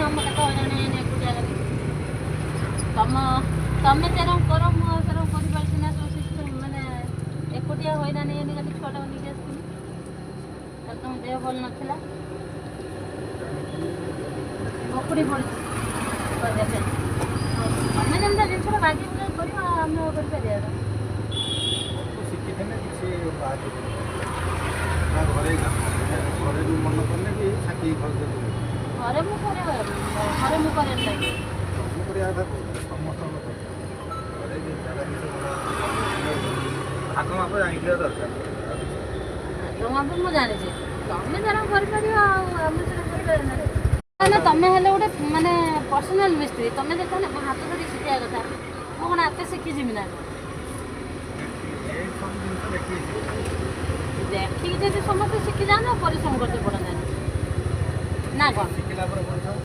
ଦେଖିନ ମୁଁ କେତେ ହଇରାଣ ହେଇନି ଏକୁଟିଆ କରି। ତମେ ଯେରକମ କର, ମୁଁ ଆଉ ସେରକମ କରିପାରୁଛି ନା? ସବୁ ସିଷ୍ଟମ୍ ମାନେ ଏକୁଟିଆ ହଇରାଣ ହେଇନି। କାଲି ଛୁଆଟାକୁ ନେଇକି ଆସିଥିଲି, କାଲି ତମ ଦେହ ଭଲ ନଥିଲା, ପକୁଡ଼ି ପଡ଼ିଛି କରିବା ପାଇଁ। ତମେ ଯେମିତି ଜିନିଷଟା ବାଗେଇ ବୁଗେଇ କରିବ, ଆମେ ଆଉ କରିପାରିବା ନା? ଶିଖିଥିଲେ କିଛି ବାହାରି ନା ଘରେ, ଘରେ ବି ମନ କଲେ ବି ଛାତି କରିଦେବେ। ଘରେ ମୁଁ କରେ, ଘରେ ମୁଁ କରେ ନାହିଁ। ସବୁ କରିବା କଥା କହୁଛି, ସମସ୍ତଙ୍କ କଥା। ଘରେ ଜାଗା ଜିନିଷ ଭାଗ ମାପ ଜାଣିଥିବା ଦରକାର, ଆଉ କିଛି ଭାଗ ମାପ ମୁଁ ଜାଣିଛି। ତମେ ଯାହା କରିପାରିବ, ଆଉ ଆମେ ସେଟା କରିପାରିବା ନା? ତମେ ହେଲେ ଗୋଟେ ମାନେ ପର୍ସନାଲ ମିସ୍ତ୍ରୀ, ତମେ ଯେତେବେଳେ ମୋ ହାତ ଧରି ଶିଖିବା କଥା, ମୁଁ କ'ଣ ଆପେ ଶିଖିଯିବି ନା କ'ଣ? ଏ ସବୁ ଜିନିଷ ଦେଖିକି ଦେଖିକି ଯଦି ସମସ୍ତେ ଶିଖିଯାଆନ୍ତେ, ପରିଶ୍ରମ କରତେ ପଡ଼ନ୍ତାନି ନା କ'ଣ? ଶିଖିଲା ପରେ ପରିଶ୍ରମ